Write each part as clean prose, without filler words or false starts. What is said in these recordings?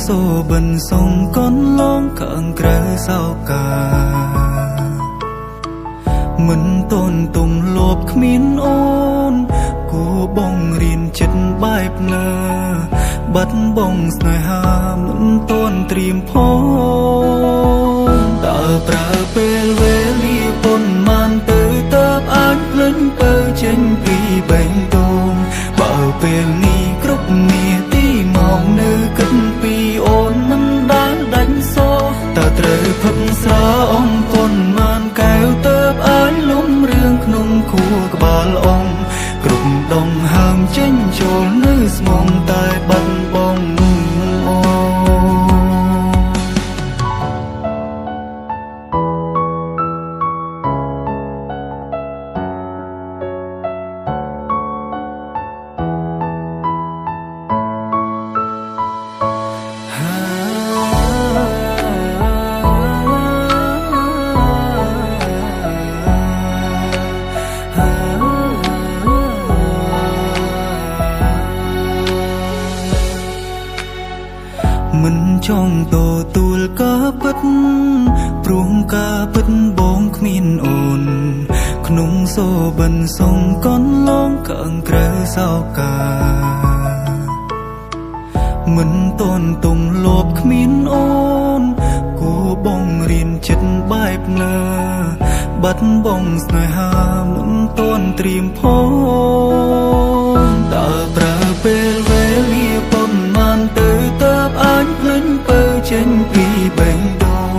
សូបិនសុងកនឡងខាងក្រៅសោកាមិនតនទុំលបគ្មានអូនគួបងរៀនចិត្តបែបណាបាត់បងស្នេហាមិនតនត្រៀមផងតើប្រើពេលវេលាប៉ុន្មានទៅតើអាចភ្លេចទៅចេញពីបេះដូងបើពេលនេះគ្រប់នាទីមកនៅគិតពីអូនមិនដែលដាច់សោតើត្រូវផឹកស្រាអំប៉ុន្មានកែវតើអាចលំរឿងក្នុងខួរក្បាលអងគ្រប់ដងហើមចេញចូលនៅស្មងតែបាត់បងអូមិនចង់ទទួលការពិតព្រោះការពិតបងគ្មានអូនក្នុងសូបិនសុងកនឡងខាងក្រៅសោកាមិនតនទុំលបគ្មានអូនគួបងរៀនចិត្តបែបណាបាត់បងស្នេហាមិនតនត្រៀមផងតើប្រើពេលវេលាប៉ុន្មានទៅតើអាចភ្លេចទៅចេញពីបេះដូង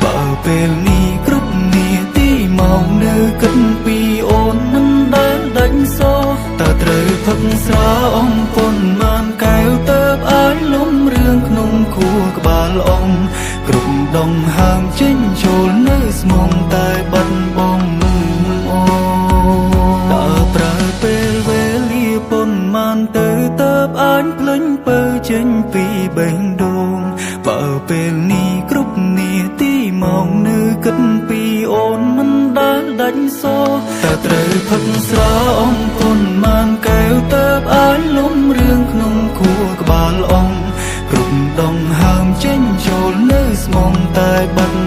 បើពេលនេះគ្រប់នាទីមកនៅគិតពីអូនមិនដែលដាច់សោតើត្រូវផឹកស្រាអំប៉ុន្មានកែវតើអាចលំរឿងក្នុងខួរក្បាលអងគ្រប់ដងហើមចេញចូលនៅស្មងតែបាត់បងអូតើប្រើពេលវេលាប៉ុន្មានទៅតើអាចភ្លេចពើចេញពីបេះដូងបើពេលនេះគ្រប់នាទីមកនៅគិតពីអូនមិនដែលដាច់សោតើត្រូវផឹកស្រាអំប៉ុន្មានកែវតើអាចលំរឿងក្នុងខួរក្បាលអងគ្រប់ដងហើមចេញចូលនៅស្មងតែបាត់